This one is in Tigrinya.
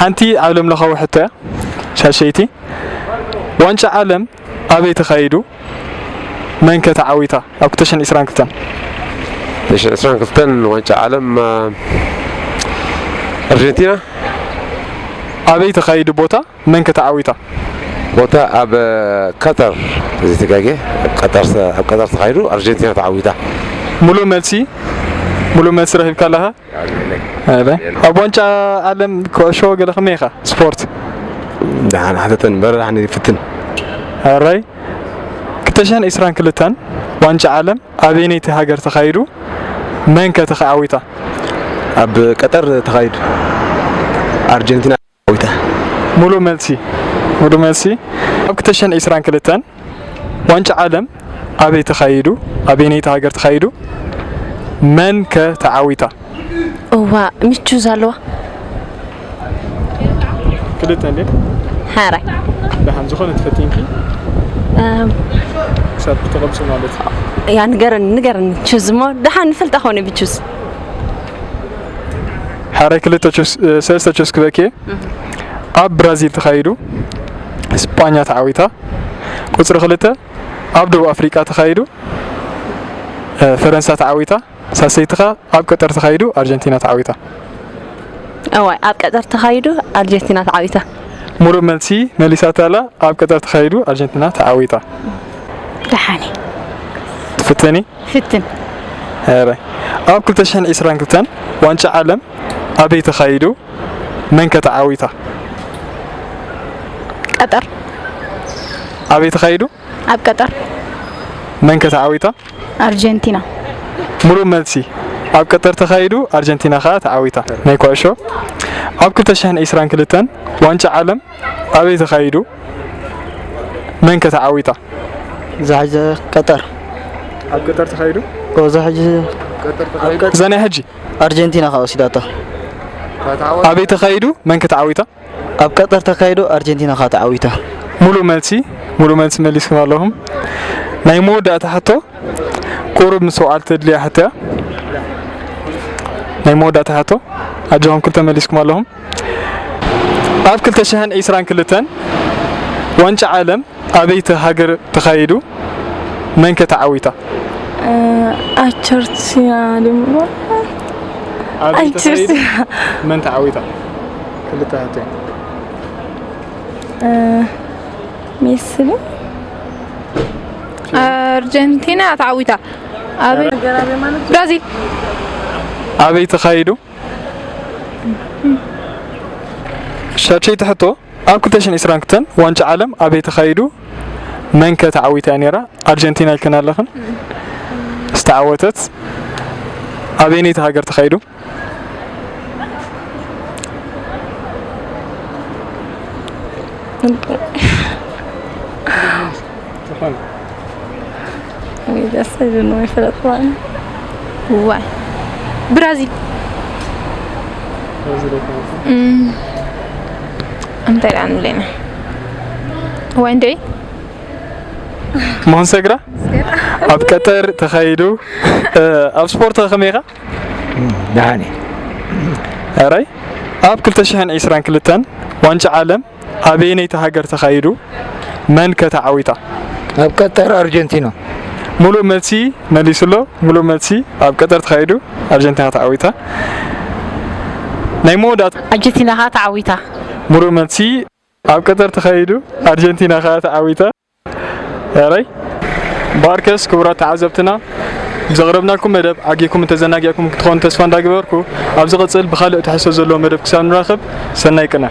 ሓንቲ ዓለም ለኻዊ ሕቶ እያ። ሻሸይቲ፣ ዋንጫ ዓለም ኣበይ ተኻይዱ? መን ከ ተዓዊታ ኣብ ክልተ ሽሕን ዕስራን ክልተን? ክልተ ሽሕን ዕስራን ክልተን ዋንጫ ዓለም፣ አ፣ ኣርጀንቲና። ኣበይ ተኻይዱ ቦታ? መን ከ ተዓዊታ? ቦታ ኣብ ቀጠር፣ እዚ ተጋጌ፣ ቀጠር፣ ኣብ ቀጠር ተኻይዱ ኣርጀንቲና ተዓዊታ። ሙሉእ መልሲ፣ ሙሉእ መልሲ ረኺብካ ኣለኻ። ኣረ፣ ኣብ ዋንጫ ዓለም ኩዕሾ ገለ ከመይ ኢኻ? ስፖርት? ደሓን ሓተተን እምበር ደሓን ይፍትን። ኣራይ፣ ክልተ ሽሕን ዕስራን ክልተን ዋንጫ ዓለም ኣበየነይቲ ሃገር ተኻይዱ? መን ከ ተዓዊታ? ኣብ ቀጠር ተኻይዱ ኣርጀንቲና ዓዊታ። ሙሉእ መልሲ፣ ሙሉእ መልሲ። ኣብ ክልተ ሽሕን ዕስራን ክልተን ዋንጫ ዓለም ኣበይ ተኻይዱ? ኣበየነይቲ ሃገር ተኻይዱ? መን ከ ተዓዊታ? እዋ ምቹ ዘለዋ ክልተ እንዴ? ሓራይ ደሓን ዝኾነ ትፈቲንኪ እም፣ ክሳብ ክተቐብፁ ማለት እዩ። ያ ንገረኒ ንገረኒ ቹዝ እሞ ደሓን ንፈልጣ ኾነ ብቹዝ ሓራይ ክልተ ቹስ፣ እ፣ ሰለስተ ቹስ ክበኪ ኣብ ብራዚል ተኻይዱ ስጳኛ ተዓዊታ። ቁፅሪ ክልተ ኣብ ደቡብ ኣፍሪቃ ተኻይዱ እ፣ ፈረንሳ ተዓዊታ። ሳሰይትኻ ኣብ ቀጠር ተኻይዱ ኣርጀንቲና ተዓዊታ። እዋይ ኣብ ቀጠር ተኻይዱ ኣርጀንቲና ተዓዊታ። ሙሉእ መልሲ መሊሳታላ። ኣብ ቀጠር ተኻይዱ ኣርጀንቲና ተዓዊታ። ደሓኒ ትፍተኒ? ፍትን ኧረ፣ ኣብ ክልተ ሽሕን ዕስራን ክልተን ዋንጫ ዓለም ኣበይ ተኻይዱ? መን ከ ተዓዊታ? ቀጠር ኣበይ ተኻይዱ? ኣብ ቀጠር መን ከ ተዓዊታ? ኣርጀንቲና ሙሉእ መልሲ። ኣብ ቀጠር ተኻይዱ ኣርጀንቲና ኸኣ ተዓዊታ። ናይ ኩዕሾ ኣብ ክልተ ሽሕን ዕስራን ክልተን ዋንጫ ዓለም ኣበይ ተኻይዱ? መን ከ ተዓዊታ? እዛ ሕጂ ቀጠር ኣብ ቀጠር ተኻይዱ እዛ ሕጂ እዛ ናይ ሕጂ ኣርጀንቲና ከኣ ወሲዳቶ። ኣበይ ተኻይዱ? መን ከ ተዓዊታ? ኣብ ቀጠር ተካይዱ ኣርጀንቲና ከኣ ተዓዊታ። ሙሉእ መልሲ፣ ሙሉእ መልሲ መሊስኩም ኣለኹም። ናይ መወዳእታ ሕቶ ቁሩብ ምስትውዓል ተድልያ ሕቶ እያ። ናይ መወዳእታ ሕቶ ኣጆኹም ክልተ መሊስኩም ኣለኹም። ኣብ ክልተ ሽሕን ዕስራን ክልተን ዋንጫ ዓለም ኣበይቲ ሃገር ተኻይዱ? መን ከ ተዓዊታ? ኣርጀንቲና ድሞ ኣበይ ተኻይዱ? ኣርጀንቲና መን ተዓዊታ? ክልተ ሕቶ እየን። ሜሲ ዶ ኣርጀንቲና ተዓዊታ ኣብ ብራዚል ኣበይ ተኻይዱ? ሻድሸይቲ ሕቶ ኣብ ክልተ ሽሕን ዕስራን ክልተን ዋንጫ ዓለም ኣበይ ተኻይዱ? መን ከ ተዓዊታ እያ ነይራ? ኣርጀንቲና ኢልክና ኣለኽን ዝተዓወተት ኣበየነይቲ ሃገር ተኻይዱ? ደስ ዝብል ነው ይፈለጥ ባለ ዋይ ብራዚል እንታይ ደኣ ንብለና ዋይ እንደ መሆን ሰግራ ኣብ ቀጠር ተኻይዱ። ኣብ ስፖርት ከመይ ኢኻ? ደሓን ኣራይ ኣብ ክልተ ሽሕን ዕስራን ክልተን ዋንጫ ዓለም ኣበየነይቲ ሃገር ተኻይዱ? መን ከ ተዓዊታ? ኣብ ቀጠር ኣርጀንቲና። ሙሉእ መልሲ መሊሱ ኣሎ። ሙሉእ መልሲ ኣብ ቀጠር ተኻይዱ ኣርጀንቲና ተዓዊታ። ናይ መወዳእታ ኣርጀንቲና ኸኣ ተዓዊታ። ሙሉእ መልሲ ኣብ ቀጠር ተኻይዱ ኣርጀንቲና ኸኣ ተዓዊታ። ኣራይ ባርከስ ክቡራት ተዓዘብትና ብዘቕረብናልኩም መደብ ዓጊኩም ተዘናጊዕኩም ክትኾኑ ተስፋ እንዳገበርኩ ኣብ ዝቕጽል ብኻልእ ትሕዝቶ ዘለዎ መደብ ክሳብ ንራኸብ ሰናይ ቅነ።